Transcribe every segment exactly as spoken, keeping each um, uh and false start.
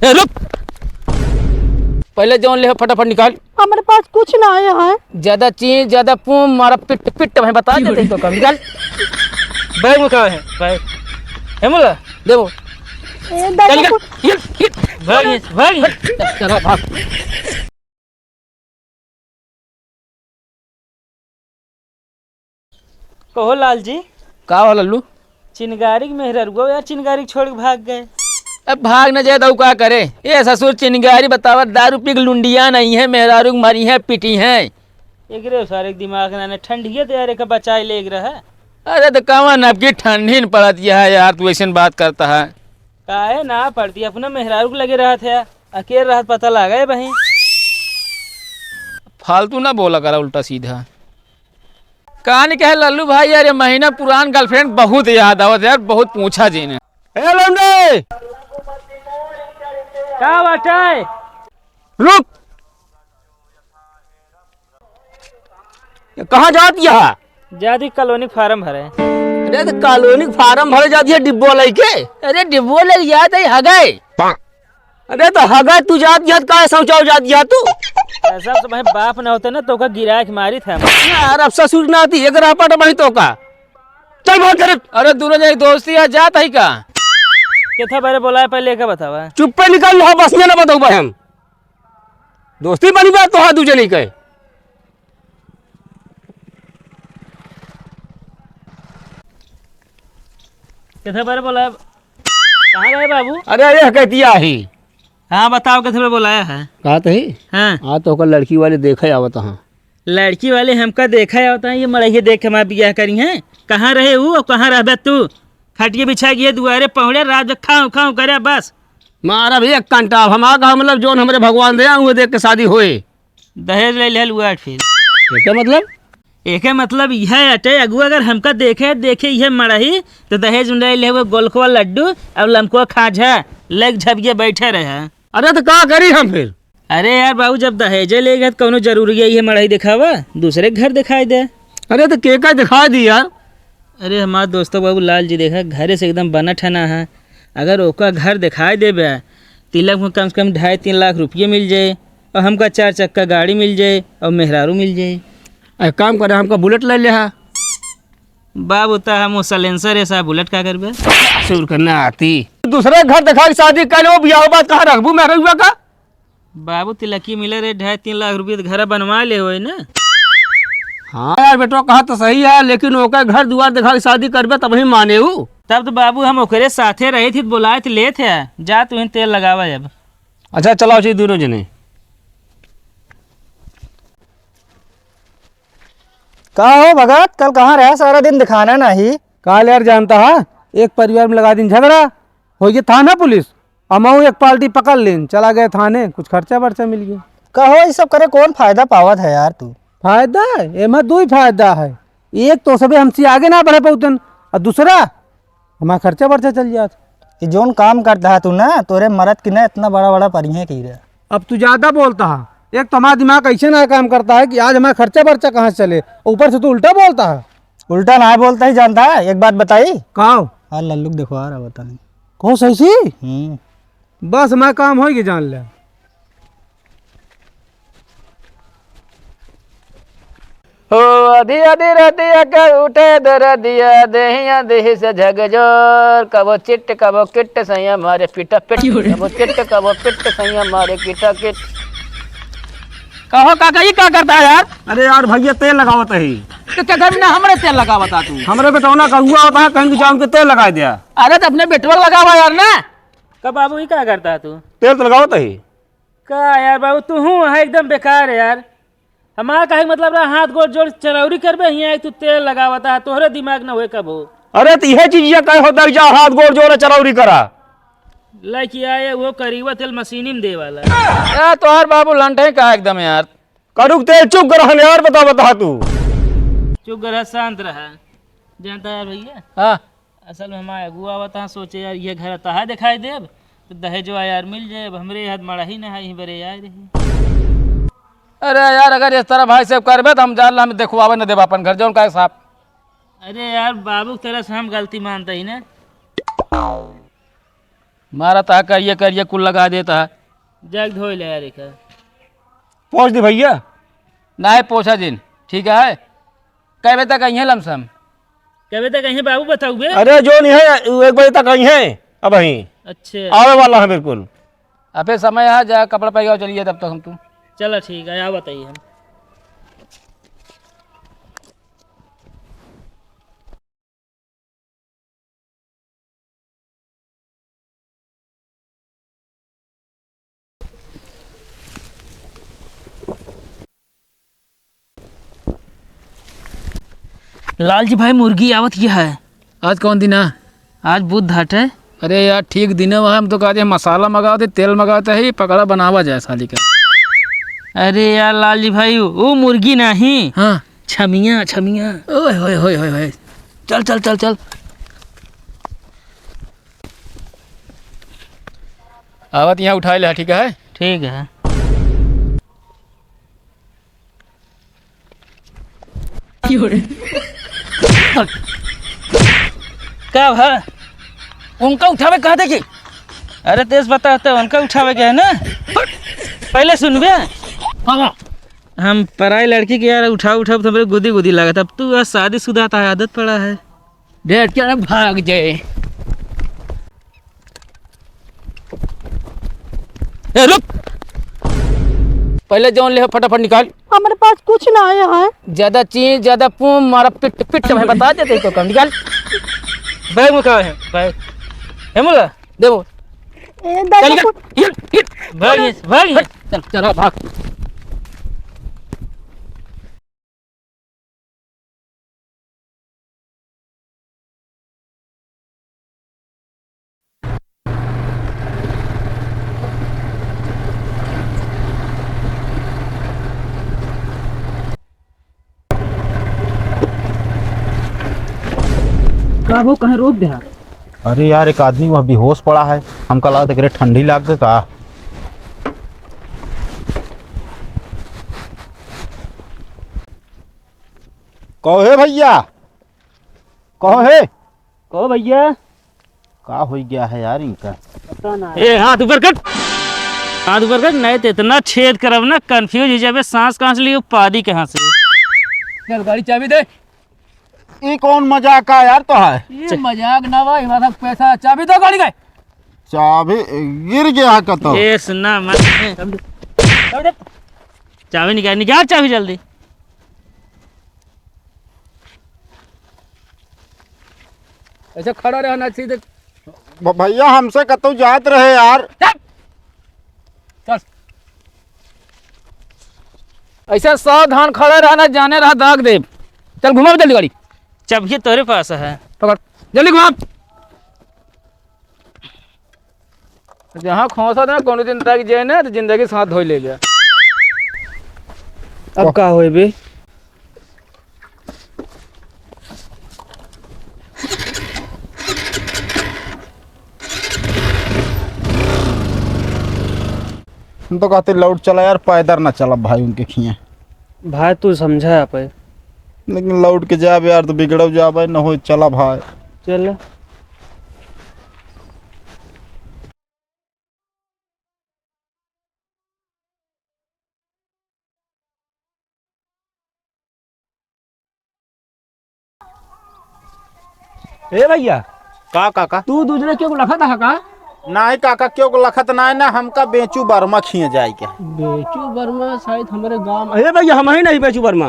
ए, रुक। पहले जौन ले हो, फटाफट निकाल। हमारे पास कुछ ना आया है। ज्यादा चीज, ज्यादा पूम, मारा पिट, पिट, भाई बता देते तो कम। निकाल। बैग में कहाँ है? बैग। है मुला? देबो। ए, चल, दादा निकल। को- ये, ये। भाग, भाग। चल, चल, भाग। कहो लाल जी। का हो लल्लू? चिनगारी के मेहररुआ यार, चिनगारी के छोड़ के भाग गए। अब भाग न जाए तो का करे? ए ससुर, चिनगारी बतावा, दारू पी के लुंडिया नहीं है, मेहरारू के मारी है, पीटी है। एकरे सारे के दिमाग ना, ना ठंडिया तो यार, एक बचाए ले एक रहा। अरे तो कवन अब की ठंडी न पड़त यह है यार, तू ऐसे बात करता है। काहे ना पड़ती, अपना मेहरारू के लगे रहत है, अकेले रहत पता लागे बही। फालतू ना बोला करा उल्टा सीधा। कहानी कहे लल्लू भाई यार, ये महीना पुरान girlfriend बहुत याद आवत यार, बहुत पूछा जी ने। ए लौंडे! का बाटे? रुक! ये कहाँ जात यहा? जाती कॉलोनी फार्म भरे। अरे तो कॉलोनी फार्म भरे जाती है डिब्बो लेके? अरे डिब्बो लेके जात है हगए। अरे तो हगए तू जात यहा, काहे शौचाव जात यहा तू? ऐसा तो भाई बाप न होते ना तो का गिरा के मारी था। यार अब ससुर नाती एक रहपट बही तो का। चल भाग घर। अरे दोनों जने दोस्ती है, जात है का? कितना बारे बोलाया पहले के बतावा। चुप्पे निकल लो, बस ये ना बताऊ भाई हम। दोस्ती बनी बात तो है दू जनी के। किथे बारे बोलाया? कहाँ गए बाबू? अरे, ये कहतिया ही। हाँ, बताओ, किथे बारे बोलाया है? कहा तो ही? हाँ। हाँ, तो ओकर लड़की वाले देखे आवत हाँ। लड़की वाले हमका देखे आवत हाँ, ये मड़हिए देख के हमार बियाह करी हैं। कहाँ रहे ऊ और कहाँ रहबे तू? खटिया बिछा गया दुआरे पहुड़े, रात में खाऊं खाऊं करे बस। मारा भी एक कंटा, अब हम आ कहा, मतलब, जोन हमरे भगवान दे, उहे देख के शादी होए। दहेज ले लेहल हुआ फिर। एके मतलब? एके मतलब यह अटे, अगुआ अगर हमका देखे, देखे यह मड़ही, तो दहेज में ले ले वो गोलकवा लड्डू और लमकवा खाजा, लेके झबिया बैठे रहे। अरे तो का करी हम फिर? अरे यार बाबू, जब दहेजे ले गए, तो कौनो जरूरी है ये मड़ही दिखावा? दूसरे के घर दिखाई दे। अरे तो के का दिखाई दी यार? अरे हमार दोस्तों बाबू लाल जी, देखा, घरे से एकदम बना ठना है। अगर ओका घर दिखाई देबे, तिलक में कम से कम ढाई तीन लाख रुपये मिल जाए। और हमका चार चक्का गाड़ी मिल जाए और मेहरारू मिल जाए। एक काम करे, हमका बुलेट ले ले हा। बाबू, त हम वो सलेंसर है साहब, बुलेट का करबे? ससुर के नाती। दूसरे घर देखा के शादी कर ले, वो बियाह बाद कहाँ रखबू मेहररुआ का? बाबू, तिलकी मिले रहे ढाई तीन लाख रुपये, तो घर बनवा ले होए ना। हाँ यार बेटवा, कहा तो सही है, लेकिन ओकर घर दुआर देखा के शादी करबे तब ही माने ऊ। तब तो बाबू हम ओकरे साथे रहे थे, बोलाए थे, ले थे, जा तू तेल लगावा अब। अच्छा, चलाओ जी दोनों जने। का हो भगत, कल कहाँ रहा? सारा दिन दिखाना नहीं। काल यार जानता है, एक परिवार में लगा दिन झगड़ा, हो गया थाना पुलिस, अमाऊ एक पार्टी पकड़ लेन, चला गए थाने, कुछ खर्चा बर्चा मिल गया। कहो, ये सब करे कौन फायदा पावत है यार तू? फायदा? एमा दो ही फायदा है, एक तो सबे हमसे आगे ना बढ़े पाउतन, और दूसरा हमारा खर्चा बर्चा चल जात। कि जोन काम करता है तू ना, तोरे मरद की ना इतना बड़ा बड़ा परिहे की रे। अब तू ज्यादा बोलता है, एक तो हमारा दिमाग ऐसे ना काम करता है कि आज हमारा खर्चा बर्चा कहाँ से चले, ऊपर से तू उल्टा बोलता है। उल्टा ना बोलता ही जानता है, एक बात बताई। काओ? हाँ, लल्लू के देखो आ रहा, बता नहीं। कौन सही सी? हम्म। बस हमारा काम होई कि जान ले। हो आधी आधी रतिया के उठे दरदिया, देहिया देहि से झकझोर, कबो चिट कबो किट, सैया मारे पिटा पिट, कबो चिट कबो पिट, सैया मारे किटा किट। कहो काका, ई का करता है यार? अरे यार भैया, तेल लगावत है। तो क्या घर में ना हमरे तेल लगावत आ तू? हमरे बेटौना का हुआ होता है, कहीं की जान के तेल लगा दिया। अरे तो अपने बेटवा लगावा यार ना। का बाबू, ई का करता है तू? तेल तो लगावत है। का यार बाबू, तू हूँ है एकदम बेकार है यार। हमारा कहे के मतलब रहा, हाथ गोड़ जोड़ चरौरी करबे, हियाँ एक तू तेल लगावता है, तोहरे दिमाग न होए कबो। अरे तो यह चीज ये कहे होता है, जा हाथ गोड़ जोड़ चरौरी करा। लड़की आए वो करीबा तेल मशीनी में दे वाला। ए, तोहर बाबू लंठे का एकदम यार। कड़ुक तेल चुप कर हन यार, बता बता तू। चुप कर, शांत रहा। जानता यार भैया, हाँ। असल में हमारे अगुआ आवत हाँ, सोचे यार ये घर तहा दिखाई देब, तो दहेजवा यार मिल जाए। अब हमरे यार मड़ही ना है, यहीं बरे आए रही। अरे यार, अगर इस तरह भाई से करबे तो हम जान ला, हम देखवावे न देब अपन घर, जौन का साहब। अरे यार, बाबू की तरह से हम गलती मानते ही ना। मारा ता करिया करिया कुल लगा देता है। जाके धोई ले यार, एक है। पोंछ दी भइया। नाहीं, पोंछा जिन, ठीक है। कै बजे तक अइहैं लमसम? कै बजे तक अइहैं बाबू, बताऊ बे। अरे जौन है, एक बजे तक अइहैं अबहीं। अच्छा। आवे वाला है बिल्कुल। अबे समय है, जा कपड़ा पहन के आओ, चलिए तब तक हम तू। चला ठीक है, आओ बताइए हम। लाल जी भाई, मुर्गी आवत ही है। आज कौन दिन है? आज बुध हटे। अरे यार, ठीक दिन है, हम तो कहते हैं मसाला मंगावत है, तेल मंगावत है, ये पकौड़ा बनावा जाए साली का। अरे यार लाल जी भाई, वो मुर्गी नहीं। हाँ। छमिया, छमिया। ओए होए होए होए होए। चल, चल, चल, चल। आवत यहाँ उठाए ले, ठीक है? ठीक है। का भा? उनका उठावे कहते कि? अरे तेज बताते, उनका उठावे के है ना? पहले सुनबे। हाँ। हम पराई लड़की के यार उठाव उठाव तो हमरे गुदी गुदी लागत। अब तू यार शादीशुदा था, आदत पड़ा है। डेट क्या ना भाग जाए। ए, रुक। पहले जौन ले हो फटाफट निकाल। हमारे पास कुछ ना आया है। ज्यादा चीज, ज्यादा पूम, मारा पिट, पिट में बता देते तो कम निकाल। बैग में का है? बैग। है मुला? देबो। ए, दादा चल, कुछ ये, ये, भाग ये, भाग ये। चल, चल, हाँ, भाग। का हो, कहे रोक दे? अरे यार, एक आदमी वहाँ बेहोश पड़ा है, हमका लागत है एकरे ठंडी लाग गए का। कहो हे भइया, कहो हे। कहो भइया। का होइ गया है यार इनका? पता ना। ए, हाथ ऊपर कर। हाथ ऊपर कर, नहीं तो इतना छेद करब ना, confuse हो जाबे, सांस कहाँ से लियो, पादी कहाँ से। चल, गाड़ी चाबी दे। ई कौन मजाक का यार तो है? ये मजाक ना बा, हमारा पैसा, चाबी दो गाड़ी का। चाबी गिर गया है कतो। ए, सुना मत। चाबी दे। चाबी निकाल, निकाल चाबी जल्दी। ऐसे खड़ा रहा ना, सीधे। भ-, भइया, हमसे कतौ जात रहे यार। चल। चल। ऐसे सावधान खड़ा रहा ना, जाने रहा दाग देब। चल, घुमाओ जल्दी गाड़ी। चाबी तोरे पास है। पकड़, जल्दी घुमा। जहाँ खोंसा था, कोनो दिन तक जे ना, तो जिंदगी साथ धोई ले गया। अब का होए बे? हम तो कहते लौट चला यार, पैदल ना चला भाई उनके खिया। भाई तू समझा आप। लेकिन लौट के जाब यार तो बिगड़ो जाब, न हो चला भाई। चल। ए भइया, का काका? तू दूसरे केहू लखत हा का? नाहीं काका, केहू लखत नाहीं ना, हमका बेचू वर्मा खिया जाए के। बेचू वर्मा शायद हमरे गाँव में। ए भइया, हमही नहीं बेचू वर्मा।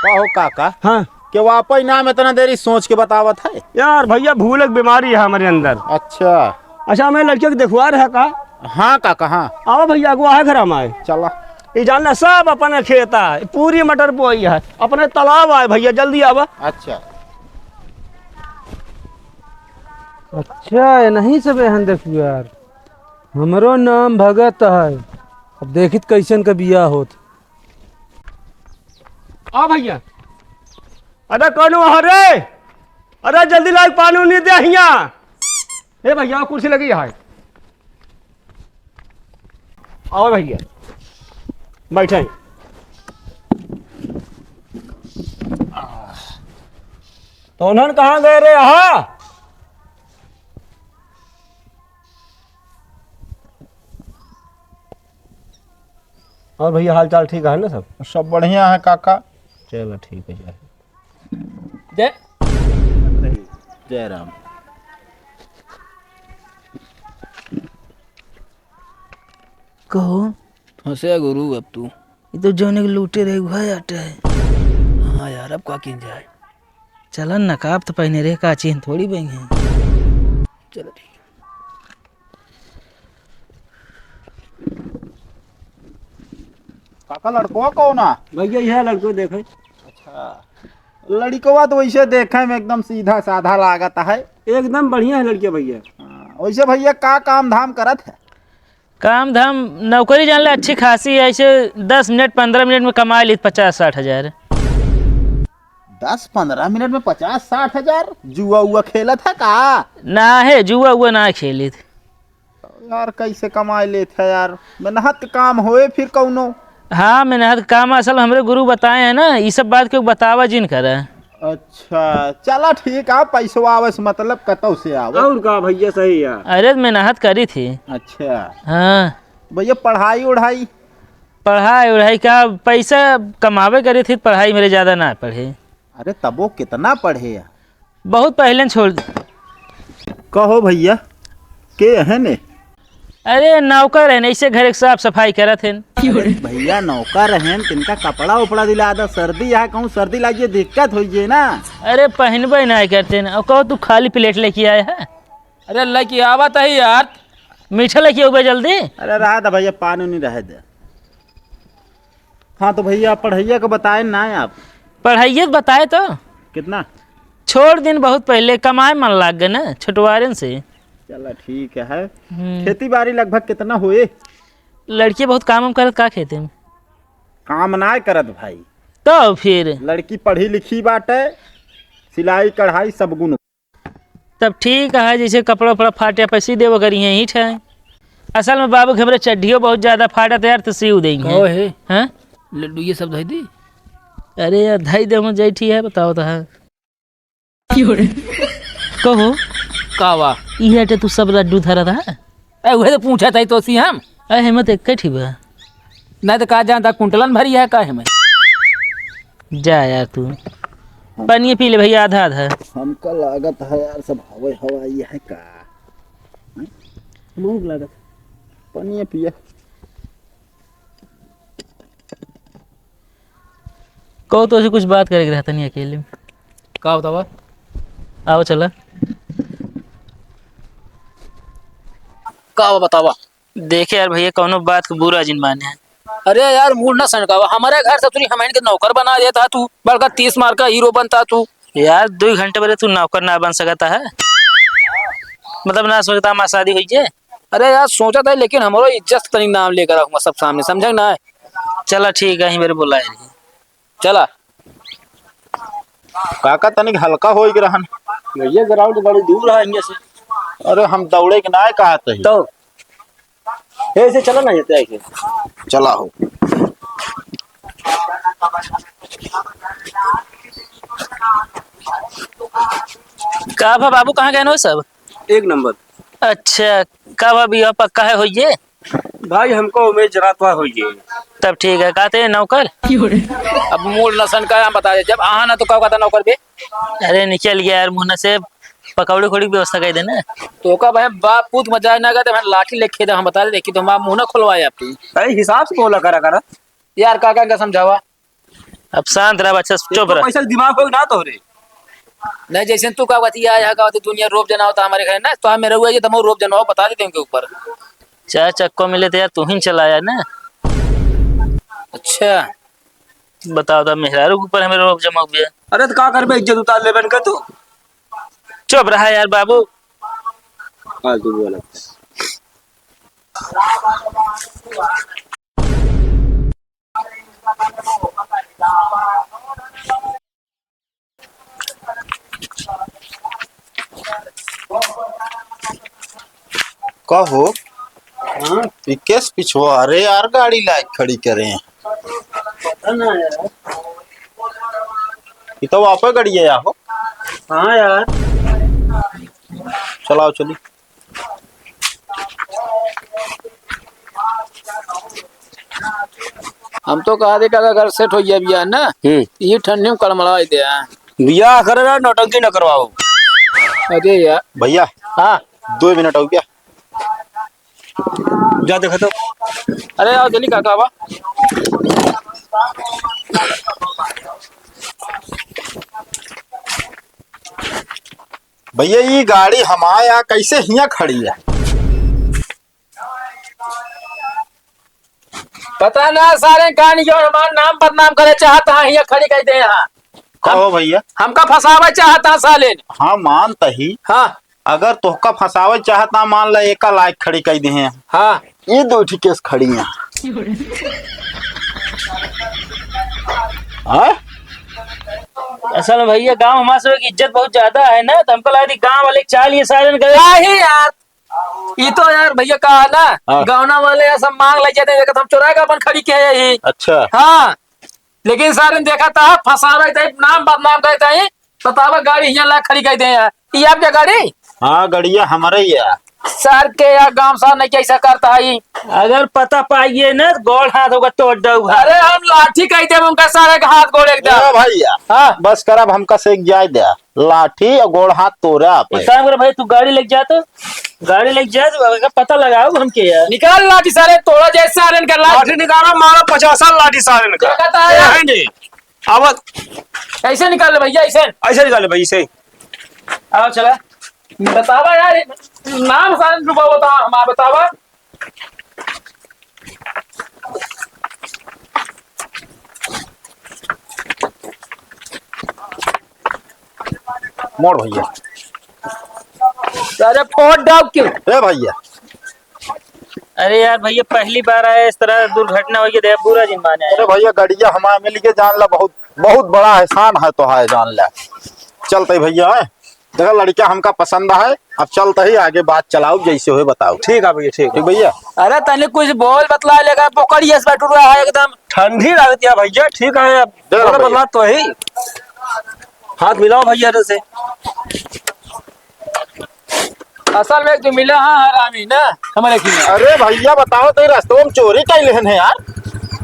का हो काका? हाँ। केहू आपै नाम इतना देरी सोच के बतावत है? यार भइया, भूल के बीमारी है हमरे अंदर। अच्छा। अच्छा, हमें लड़के के देखवा रहा का? हाँ काका, हाँ। आवा भइया, अगुआ है घर हमारे। चला। ई जान ला, सब अपने खेत आए, पूरी मटर बोई है, अपने तालाब आए भइया, जल्दी आवा। अच्छा। अच्छा, ये नहीं सब एहन देखू यार। हमरो नाम भगत है। अब देखित कैसन का बियाह होत। आ भइया। अरे कौन वहाँ रे? अरे जल्दी लाग, पानी उनी दे हियाँ। ए भइया, कुर्सी लगी है। आओ भइया, बैठे। तो उन्हन कहाँ गए रे? आहा, और भैया, हाल चाल ठीक है ना सब? सब बढ़िया है काका। चलो ठीक है यार। जय जय राम। कहो। फंसे गुरु अब तू। ये तो जौन एक लूटे रहे, वह आटे है। हाँ यार, अब का किन जाए? चलन नकाब तो पहने रहे, का चीन थोड़ी बई है। चलो ठीक है। काका, लड़कवा कौन आ? भैया, यह लड़को देखे। अच्छा, लड़कवा तो वैसे देखे में एकदम सीधा साधा लागत है। एकदम बढ़िया है लड़के भैया। हाँ, वैसे भैया का काम धाम करत है? काम धाम, नौकरी जान ले अच्छी खासी है, ऐसे दस मिनट पन्द्रह मिनट में कमा ली पचास साठ हजार। दस पन्द्रह मिनट में पचास साठ हजार? जुआ उआ खेलत है का? ना है, जुआ उआ ना खेलित। यार, कैसे कमाए लेत है यार? मेहनत के काम होए फिर कौनो। हाँ, मेहनत के काम। असल हमरे गुरु बताए हैं ना, ई सब बात क्यों बतावा जिन करे। अच्छा, चला ठीक है, पैसवा आवे से मतलब कतौ से आवे। और का भैया, सही है। अरे, मेहनत करी थी। अच्छा। हाँ। भैया, पढ़ाई उढ़ाई? पढ़ाई उढ़ाई का, पैसा कमावे करी थी, पढ़ाई मेरे ज्यादा ना पढ़े। अरे, तबो कितना पढ़े है? बहुत पहले छोड़ दे। कहो भैया, के है ने? अरे, नौकर है, ऐसे घर के साफ सफाई करत हैं। अरे भैया, नौकर हैं, तिनका कपड़ा उपड़ा दिला दे, सर्दी है, कहूँ सर्दी लागिए, दिक्कत होइए ना। अरे, पहनबे नहीं करते हैं, और कहो तू खाली प्लेट लेके आया है। अरे, लेके आवत है यार। मीठा लेके आवे जल्दी। अरे, रहा दे भैया, पानी नहीं रहे दे। हाँ, तो भैया, पढ़ैया के बताए ना आप? पढ़ैया तो बताए तो। कितना? छोड़ दिन बहुत पहले, कमाए मन लाग गए ना, छुटवारन से। चला, ठीक है। हम्म। खेती बाड़ी लगभग कितना हुए? लड़की बहुत काम वाम करत का खेते में? काम ना करत भाई। तो फिर? लड़की पढ़ी लिखी बाटे, सिलाई कढ़ाई सब गुण। तब ठीक है, जैसे कपड़ा उपड़ा फाटे, पैसे देवे करी हैं, ईंट है। असल में बाबू के हमरे चड्ढियो बहुत ज्यादा फाटत है यार, तो सीव देंगे। कहो हे। हैं? लड्डू ये सब धई दी। अरे यार, धई दे, हम जैठी है, बताओ तो है। क्यों रे? कहो। का वा? ई हटे तू सब लड्डू धरा था। ए, उहे तो पूछा था तो सी हम। ए, हिम्मत एक ठी बा। नहीं तो का जानता, कुंटलन भरी है का हिम्मत? जा यार तू। पनिया पी ले भैया, आधा आधा। हमका लागत है यार, सब हवा हवा ये है का? भूख लागत। पनिया पिया। कहो तो ऐसे कुछ बात करे के रहता नहीं अकेले में। का बतावा? आओ चला। का बतावा? देखे यार भैया, कौनो बात को बुरा जिन माने। अरे यार, मूड ना सनकावा। हमारे घर से तुझे हमैन के नौकर बना देता तू, बड़का तीस मार का हीरो बनता तू। यार, दो घंटे बरे तू नौकर ना बन सकता है, मतलब ना सोचता हमार शादी हुई जे। अरे यार, सोचा था, लेकिन हमारो इज्जत तनी नाम लेकर रखूंगा सब सामने, समझे ना? चला ठीक है, यहीं मेरे बुलाए रही। चला। काका तनिक हल्का होई के रहन। भैया, ग्राउंड बड़ी दूर है हियां से। अरे, हम दौड़े के ना कहत है। तो ऐसे चला ना, ये ऐसे। चला हो। का भा बाबू, कहाँ गए हो सब? एक नंबर। अच्छा, का भा बियाह पक्का है होइए? भाई, हमको उमेश जनातवा होइए। तब ठीक है, कहते हैं नौकर। अब मूल नसन का हम बता दे, जब आहा ना तो का कहता नौकर बे? अरे निकल गया यार, मुन्ना से पकौड़ी उकौड़ी की व्यवस्था कर देना। तो का भाई, बाप पूत मजा ना करते, भाई लाठी लेके दे, हम बता दे, देखी तो हम मुंह ना खुलवाए आपकी। सही हिसाब से बोला करा करा। यार काका का समझावा। अब शांत रह बच्चा, चुप रह। पैसा दिमाग हो ना तोहरे। नहीं, जैसे तू का बतिया, यहाँ का बतिया, दुनिया रोब जना होता हमारे घर ना, तो हम मेरे हुआ ये तमो रोब जना हो, बता देते उनके ऊपर। चार चक्को मिले तो यार तू ही चलाया ना। अच्छा। बताओ तो मेहरारू के ऊपर हमें रोब जमा हो गया। अरे तो का करबे, इज्जत उतार लेबे इनका तू। चुप रहा यार बाबू। फालतू बोला। का हो? हाँ? ई केस पिछुआ? अरे यार, गाड़ी लायक खड़ी करे हैं। पता ना यार। ई तो आपे गाड़ी है हो? हाँ यार। चलाओ चली। हम तो कहा दे कि अगर सेट होइ जाए बियाह ना, हम्म। ये ठंडी में कड़मड़ाइ दे, हाँ। बियाह करे ना, नौटंकी न करवाओ। अरे यार। भैया। हाँ। दो मिनट हो गया। जा देखा तो। अरे यार, जल्दी काका बा। भैया, ये गाड़ी हमारे यहाँ कैसे हियाँ खड़ी है? पता ना सारे कान जो हमार नाम बदनाम करे चाहत हैं, हियाँ खड़ी कइ दे हैं। कहो भैया। हमका फंसावे चाहत हैं साले। हाँ, मान तही। हाँ। अगर तोहका फंसावे चाहत ना, मान ला एका लायक खड़ी कइ दे हैं। हाँ। ये दो ठी केस खड़ी हैं। हाँ? असल में भैया, गाँव हमार सब की इज्जत बहुत ज्यादा है ना, तो हमको लगा कि गाँव वाले चाल ये सारे करे। काहे यार? ई तो यार भैया कहा ना, हाँ। गौना वाले ऐसा मांग ले जाते हैं, देखत हम चोरा के अपन खड़ी के है ही। अच्छा। हाँ, लेकिन सारे देखा था, फंसावे थे, नाम बदनाम करते हैं, बतावा गाड़ी हियाँ ला खड़ी कर दे हैं। ये आपके गाड़ी? हाँ, गड़िया हमारे ही है। सर के यार गांव सार नहीं कैसा करता है ये। अगर पता पाइए ना, गोड़ हाथ होगा तोड़ दऊगा। अरे हम लाठी कह दे उनका सारे का हाथ गोड़ एकदम। ए भैया, हाँ। बस कर, अब हमका से जाए दे। लाठी और गोड़ हाथ तोड़ा आप। एक काम कर भाई, तू गाड़ी लेके जा तो, गाड़ी लेके जा तो, अगर पता लगाओ हमके यार। निकाल लाठी सारे, तोड़ा जैसे सारे निकाल लाठी। लाठी निकालो, मारो पचास लाठी सारे निकाल। देखा था यार। ए, हाँ जी। अब ऐसे निकाल ले भैया, ऐसे। ऐसे निकाल ले भाई, ऐसे। आओ चला। बतावा यार, नाम सारे डूबा होता हमारा, बतावा। मोड़ भैया। अरे फोड़ डाउक क्यों? ए भैया। अरे यार भैया, पहली बार आया इस तरह दुर्घटना हुई है, बुरा जिन माने। अरे भैया, गड़िया हमारे मिल के जान ला, बहुत, बहुत बड़ा एहसान है तो है, जान ला। चलते भैया, हैं? देखा, लड़का हमका पसंद है, अब चलते ही आगे बात चलाओ, जैसे होए बताओ। ठीक है भैया, ठीक है। ठीक भैया। अरे तने कुछ बोल बतला लेगा, पकड़िए से बैठ रहा है एकदम। ठंडी लगती है भैया, ठीक है, अब दे दो बोलो भैया। बतला तो ही। हाथ मिलाओ भैया से। असल में तू मिला हाँ हरामी ना, हमारे खिलाफ। अरे भैया बताओ, तो ये रस्तवा में चोरी कइ लेहन है यार।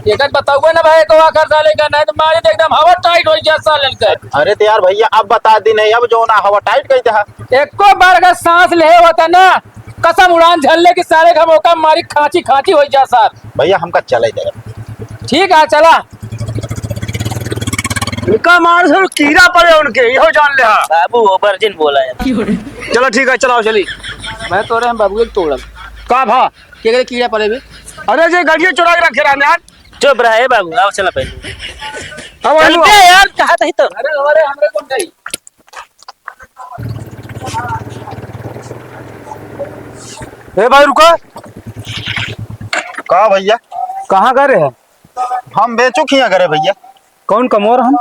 एक बात बताऊंगा ना भाई, को आकर साले का नहीं तो मारे तो एकदम हवा टाइट होइ जाए साले का। अरे तो यार भैया, अब बता दी नहीं, अब जो ना हवा टाइट कइ दे। एको बार अगर सांस ले होता ना, कसम उड़ान झल्ले की सारे का मौका मारी खांची खांची होइ जा सार। भैया हमका चले दे। ठीक है चला। उनका मार से कीड़ा पड़े उनके, इहो जान ले हा। बाबू वो virgin बोला है। चलो ठीक है, चलाओ चली। मैं तोरे हम बाबू के तोड़ब। का भा? के करे कीड़ा पड़े बे? अरे जे गड़िया चुरा के रखे रहने यार। चुप रहे बाबू, आओ चला पहले। अब चल आओ। बे यार, कहा तही तो। अरे हमारे, हमरे कौन गई? ए भाई रुका। का भैया? कहाँ गए रहे? हम बेचू खिया करे भैया। कौन कमोर हम?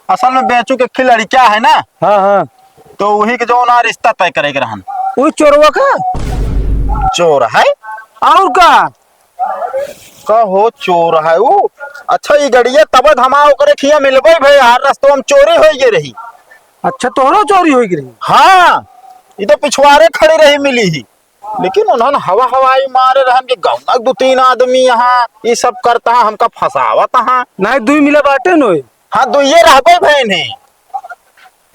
असल में बेचू के खिलाड़ी क्या है ना? हाँ, हाँ। तो वही के जो ना रिश्ता तय करे के रहन। वो चोरवा का? चोर है। और का? का हो चोर है वो? अच्छा, ई गड़िया तब धमा ओकरे खिया मिलबे भे, हर रस्तवा में चोरी होई गे रही। अच्छा, तोहरो चोरी होई गे रही? हाँ, ई तो पिछवारे खड़ी रही मिली ही। लेकिन उन्हन हवा हवाई मारे रहन कि गौना दो तीन आदमी यहाँ ई सब करता है, हमका फंसावत है। नहीं, दुई मिला बाटे नोए। हाँ, दुइये रहबे भैन है।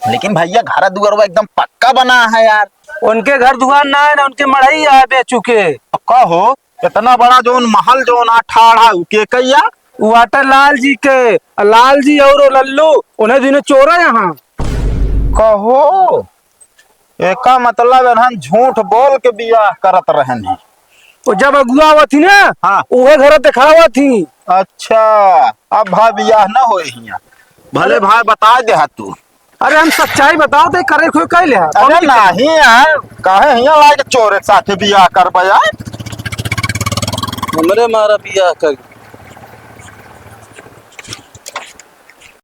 लेकिन भैया, घर दुआरवा एकदम पक्का बना है यार। उनके घर दुआर ना है ना, उनके मड़ई है बेचू के। पक्का हो? इतना बड़ा जौन महल जौन आ ठाढ़ा, उ के कहिया? उ आटे लाल जी के, आ लाल जी और लल्लू, उन्हें दुनो चोरा यहाँ। कहो, एका मतलब एनहन झूठ बोल के बियाह करत रहन ही। वो जब अगुआ आवत ही ना, हाँ। उहे घर देखावत ही। अच्छा, अब भाई बियाह न होए हिया। भले अरे। भाई बता दे हा तू। अरे हम सच्चाई बताओ तो करे कोई कह ले। अरे नहीं यार, काहे हिया लायक चोर के साथे बियाह करबे यार? हमरे मारा बियाह कर